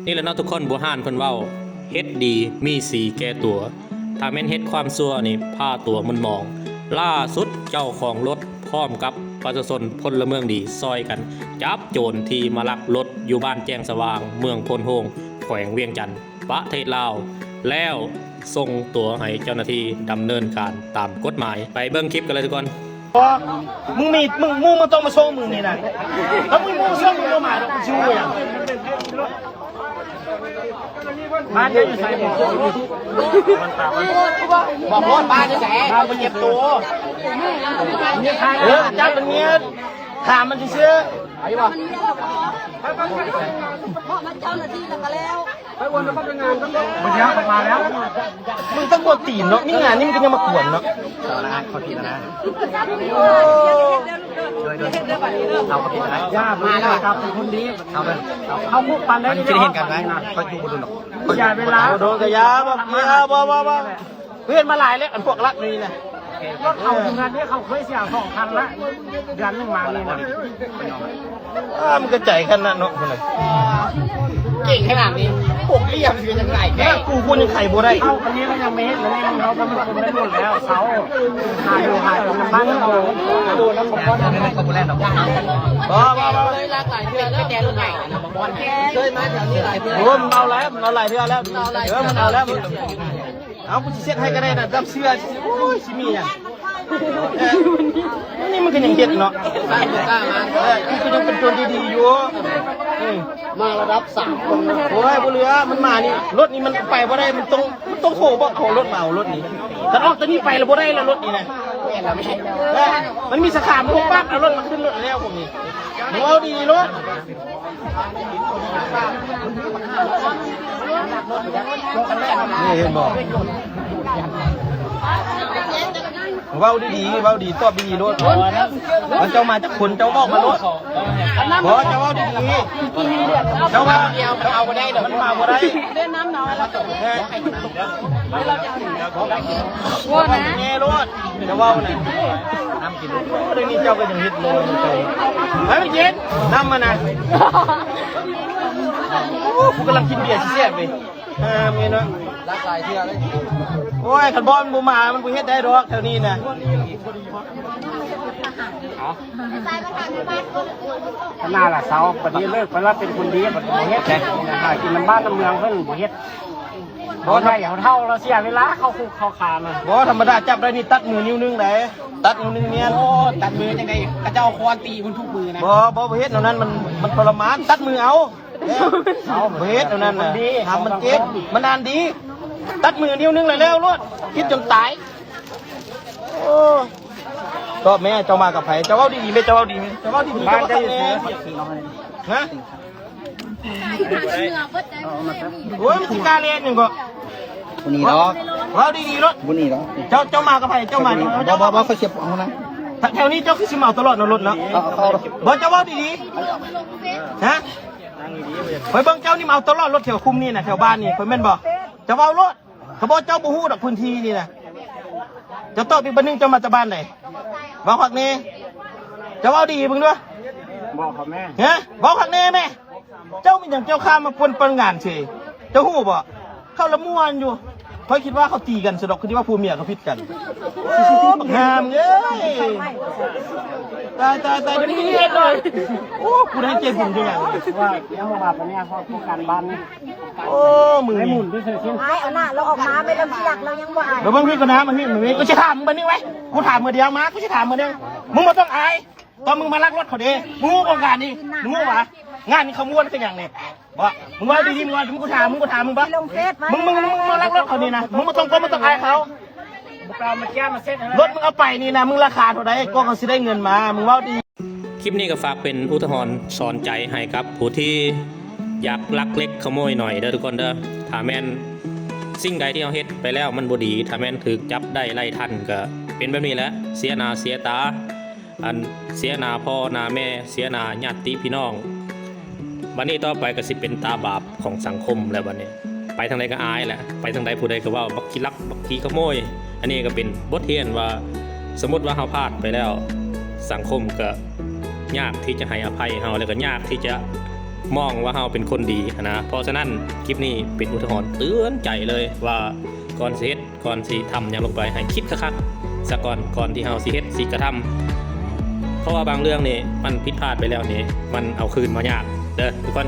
ນີ້ແຫຼະເນາະທຸກຄົນ, ບູຮານເພິ່ນເວົ້າ ເຮັດດີມີສີແກ່ຕົວ, ຖ້າແມ່ນເຮັດຄວາມຊົ່ວນີ້ພາຕົວໝຸ່ນໝອງ. ລ່າສຸດເຈົ້າຂອງລົດພ້ອມກັບປະຊາຊົນພົນລະເມືອງດີຊ່ອຍກັນຈັບໂຈນທີ່ມາລັກລົດຢູ່ບ້ານແຈ້ງສະຫວ່າງ ເມືອງໂພນໂຮງ ແຂວງວຽງຈັນ ປະເທດລາວ ແລ້ວສົ່ງຕົວໃຫ້ເຈົ້າໜ້າທີ່ດຳເນີນການຕາມກົດໝາຍ. ໄປເບິ່ງຄລິບກັນເລີຍທຸກຄົນ. ບໍ່ ມຶງມີ ມຶງ ມຶງ ມຶງຕ້ອງມາໂຊງມືນີ້ນະ. ຖ້າມຶງບໍ່ໂຊງມືບໍ່ມາດອກ ມຶງຊິຮູ້ຫຍັງ? ບ້ານເຈົ້າຢູ່ໃສ? ບອກໂລດ ບ້ານຢູ່ໃສ? ບ້ານບໍ່ເຈັບໂຕ. ເອີ ຈັບມັນເມຍ ຖາມມັນຊື່ໆ. ໄປບໍ່? ເພາະມັນເຈົ້າໜ້າທີ່ແລ້ວກໍແລ້ວ. ບໍ່ເດີນອອກມາແລ້ວ. ມຶງຕ້ອງກົວຕີນເນາະ, ມີງານນີ້ມັນກໍຍັງມາກວນເນາະ. ເອົາລະ ເຂົາຜິດແລ້ວນະ. ໂດຍ ໂດຍ ເອົາ ເຂົາຜິດແລ້ວນະ. ຢ່າມາແລ້ວ ກັບເປັນຄົນດີ. ເອົາເດີ ເອົາ ເອົາມຸກປານໃດ ມັນຊິໄດ້ເຫັນກັນໄວນະ. ເຂົາຢູ່ບໍ່ດົນດອກ. ຢ່າເວລາ ໂດນກະຢ່າ ບໍ່ ບໍ່ ບໍ່ ບໍ່. ເຫັນມາຫຼາຍແລ້ວ ອັນພວກລັກນີ້ນະ. ລົດເຂົາຢູ່ງານນີ້ ເຂົາເຄີຍເສຍສອງຄັນລະ ເດືອນໜຶ່ງມານີ້ນະ. ອ້າ ມັນກະໃຈຂະໜາດເນາະ ພຸ້ນນະ. ເກັ່ງຂະໜາດນີ້ ພວກລຽບຊິເປັນຈັ່ງໃດແທ້? ກູຄົນຍັງໄຂບໍ່ໄດ້. ເອົາ ອັນນີ້ມັນຍັງບໍ່ເຮັດເລີຍ ເຮົາກໍເປັນຄົນໄດ້ລຸ້ນແລ້ວ ເຊົາ ຫາຢູ່ຫາກິນນຳບ້ານນຳເມືອງ. ບໍ່ ບໍ່ ບໍ່ ບໍ່. ເຄີຍມາແຖວນີ້ຫຼາຍເທື່ອ. ໂອ້ ມັນເອົາແລ້ວ ມັນເອົາຫຼາຍເທື່ອແລ້ວ. ເອີ ມັນເອົາແລ້ວ. ເອົາ ກູຊິເຊັດໃຫ້ກໍໄດ້ນະ ດຳເສື້ອ. ໂອ້ຍ ຊິມີຫຍັງ? ເອີ ນີ້ມັນກໍຍັງເຮັດເນາະ. ເອີ ກູກໍຍັງເປັນຄົນທີ່ດີຢູ່. ເອີ ມາລະດັບສາກົນນະ. ໂອ້ຍ ບໍ່ເຫຼືອ ມັນມານີ້ ລົດນີ້ມັນໄປບໍ່ໄດ້. ມັນຕ້ອງ ມັນຕ້ອງໂທບອກເຂົາ ລົດມາເອົາລົດນີ້. ຄັນອອກແຕ່ນີ້ໄປລະບໍ່ໄດ້ລະ ລົດນີ້ນະ. ເອີ ມັນມີສາຂາ ມັນປຸບປັບເອົາລົດມາຂຶ້ນລົດແລ້ວ ພວກນີ້. ເວົ້າດີໆໂລດ. ນີ້ເຫັນບໍ່? ເວົ້າດີໆ ເວົ້າດີ ຕອບດີໆໂລດ. ເຈົ້າມາຈັກຄົນ ເຈົ້າບອກມາໂລດ. ບໍ່ ເຈົ້າເວົ້າດີໆ. ເຈົ້າວ່າ ເຈົ້າເອົາບໍ່ໄດ້ດອກ ມັນມາບໍ່ໄດ້. ບໍ່ນະ ແນ່ໂລດ. ຈະເວົ້ານະ ນ້ຳກິນ. ໂອ້ ດຽວນີ້ເຈົ້າກໍຍັງເຮັດໂລຍໃນໃຈ. ໃຫ້ມັນກິນນ້ຳມັນນະ. ໂອ້ ຜູ້ກຳລັງກິນເບຍຊິແຊບເວີຍ. ຫ້າມເລີຍເນາະ. ຫຼາກຫຼາຍເທື່ອເລີຍ. ໂອ້ຍ ຄັນບໍ່ມັນບໍ່ມາ ມັນບໍ່ເຮັດໄດ້ດອກແຖວນີ້ນະ. ຂະໜາດລະເຊົາ ບັດນີ້ເລີກໄປລະເປັນຄົນດີ ບັດບໍ່ເຮັດ ຫາກິນນຳບ້ານນຳເມືອງເພິ່ນບໍ່ເຮັດ. ບໍ່ໄດ້ ເຮົາເຖົ້າລະເສຍເວລາເຂົ້າຄຸກເຂົ້າຄານະ. ບໍ່ ທຳມະດາຈັບໄດ້ນີ້ຕັດມືນິ້ວໜຶ່ງໃດ໋ ຕັດນິ້ວໜຶ່ງແມ່ນ. ໂອ້ ຕັດມືຈັ່ງໃດ ເຂົາເຈົ້າເອົາຄ້ອນຕີພຸ້ນທຸກມື້ນະ. ບໍ່ ບໍ່ ບໍ່ເຮັດແນວນັ້ນ ມັນ ມັນທໍລະມານ ຕັດມືເອົາ. ເອົາ ບໍ່ເຮັດແນວນັ້ນນະ ທຳມັນເຈັບ ມັນອັນດີ. ຕັດມືນິ້ວໜຶ່ງແລ້ວໂລດ ຄິດຈົນຕາຍ. ໂອ້ ຕອບແມ່ ເຈົ້າມາກັບໃຜ? ເຈົ້າເວົ້າດີໆແມ່ ເຈົ້າເວົ້າດີໆແມ່ ເຈົ້າເວົ້າດີໆ. ບ້ານເຈົ້າຢູ່ໃສ? ຮະ? ໂອ້ຍ ມັນຊິກ້າແລ່ນຫຍັງເກາະ? ບໍ່ໜີດອກ. ເວົ້າດີໆໂລດ. ບໍ່ໜີດອກ. ເຈົ້າ ເຈົ້າມາກັບໃຜ? ເຈົ້າມາ ບໍ່ ບໍ່ ບໍ່ ຂ້ອຍເສຍປອງນະ. ແຖວນີ້ເຈົ້າຄືຊິເມົາຕະຫຼອດເນາະລົດເນາະ. ເອົາ ເອົາ ບໍ່ ເຈົ້າເວົ້າດີໆ. ຮະ? ຂ້ອຍເບິ່ງເຈົ້ານີ້ເມົາຕະຫຼອດ ລົດແຖວຄຸ້ມນີ້ນະ ແຖວບ້ານນີ້ ຂ້ອຍແມ່ນບໍ່? ເຈົ້າເວົ້າໂລດ. ຂ້ອຍບອກເຈົ້າບໍ່ຮູ້ດອກພື້ນທີ່ນີ້ນະ. ເຈົ້າຕອບອີກບາດໜຶ່ງ ເຈົ້າມາແຕ່ບ້ານໃດ? ເວົ້າຄັກແນ່. ເຈົ້າເວົ້າດີເບິ່ງດູ. ບອກເຂົາແມ່. ຮະ? ເວົ້າຄັກແນ່ແມ່. ເຈົ້າແມ່ນຫຍັງ ເຈົ້າຂ້າມມາປ່ວນປານງານເສຍ. ເຈົ້າຮູ້ບໍ່? ເຂົາລະມ່ວນຢູ່. ຂ້ອຍຄິດວ່າເຂົາຕີກັນຊະດອກ ຄືທີ່ວ່າຜົວເມຍເຂົາຜິດກັນ. ໂອ້ ບັກຫາມເອີຍ. ຕາຍ ຕາຍ ຕາຍ ດຽວນີ້ເຮັດເລີຍ. ໂອ້ ກູໄດ້ໃຈບຸນຈັ່ງຫຍັງ. ວ່າຍັງບໍ່ວ່າປານນີ້ ເພາະພວກການບ້ານນີ້. ໂອ້ ມຶງນີ້. ອ້າຍ ເອົາໜ້າລາວອອກມາ ແມ່ນລຳທີ່ລັກລາວຍັງບໍ່ອາຍ. ດຽວເບິ່ງພີ້ກ່ອນນະ ມາພີ້ ມາພີ້ ກູຊິຖາມມຶງບັດນີ້ໄວ້. ກູຖາມມື້ດຽວມາ ກູຊິຖາມມື້ດຽວ. ມຶງບໍ່ຕ້ອງອາຍ. ຕອນມຶງມາລັກລົດເຂົາເດ້ ມຶງຮູ້ບໍ່ງານນີ້ ມຶງຮູ້ຫວາ? ງານນີ້ເຂົາມ່ວນຄືຫຍັງນີ້? ບໍ່ ມຶງເວົ້າດີໆ ມຶງເວົ້າ ມຶງ ກູຖາມ ມຶງ ກູຖາມ ມຶງບໍ່? ມຶງ ມຶງ ມຶງມາລັກລົດເຂົານີ້ນະ ມຶງບໍ່ຕ້ອງ ບໍ່ຕ້ອງອາຍເຂົາ. ບໍ່ໄປເອົາມາແກ້ມາເຊັດໃຫ້ ລົດມຶງເອົາໄປນີ້ນະ ມຶງລາຄາເທົ່າໃດ ກວ່າເຂົາຊິໄດ້ເງິນມາ? ມຶງເວົ້າດີ. ຄລິບນີ້ກໍຝາກເປັນອຸທາຫອນສອນໃຈໃຫ້ກັບຜູ້ທີ່ຢາກລັກເລັກຂະໂມຍໜ້ອຍເດີທຸກຄົນເດີ. ຖ້າແມ່ນສິ່ງໃດທີ່ເຮົາເຮັດໄປແລ້ວມັນບໍ່ດີ ຖ້າແມ່ນຖືກຈັບໄດ້ໄລ່ທັນ ກໍເປັນແບບນີ້ແຫຼະ ເສຍໜ້າເສຍຕາ ອັນເສຍໜ້າພໍ່ໜ້າແມ່ ເສຍໜ້າຍາດຕິພີ່ນ້ອງ. ບັດນີ້ຕໍ່ໄປກໍຊິເປັນຕາບາບຂອງສັງຄົມແລ້ວ ບັດນີ້ໄປທາງໃດກໍອາຍແຫຼະ ໄປທາງໃດຜູ້ໃດກໍເວົ້າ ບັກຂີ້ລັກ ບັກຂີ້ຂະໂມຍ. ອັນນີ້ກໍເປັນບົດຮຽນວ່າ ສົມມຸດວ່າເຮົາພາດໄປແລ້ວ ສັງຄົມກໍຍາກທີ່ຈະໃຫ້ອະໄພເຮົາ ແລ້ວກໍຍາກທີ່ຈະ ມອງວ່າເຮົາເປັນຄົນດີຫັ້ນນະ. ເພາະສະນັ້ນ ຄລິບນີ້ເປັນອຸທາຫອນເຕືອນໃຈເລີຍວ່າ ກ່ອນຊິເຮັດ ກ່ອນຊິທຳຫຍັງລົງໄປ ໃຫ້ຄິດຄັກໆຊະກ່ອນ ກ່ອນທີ່ເຮົາຊິເຮັດຊິກະທຳ. ເພາະວ່າບາງເລື່ອງນີ້ມັນຜິດພາດໄປແລ້ວນີ້ ມັນເອົາຄືນມາຍາກເດີທຸກຄົນ.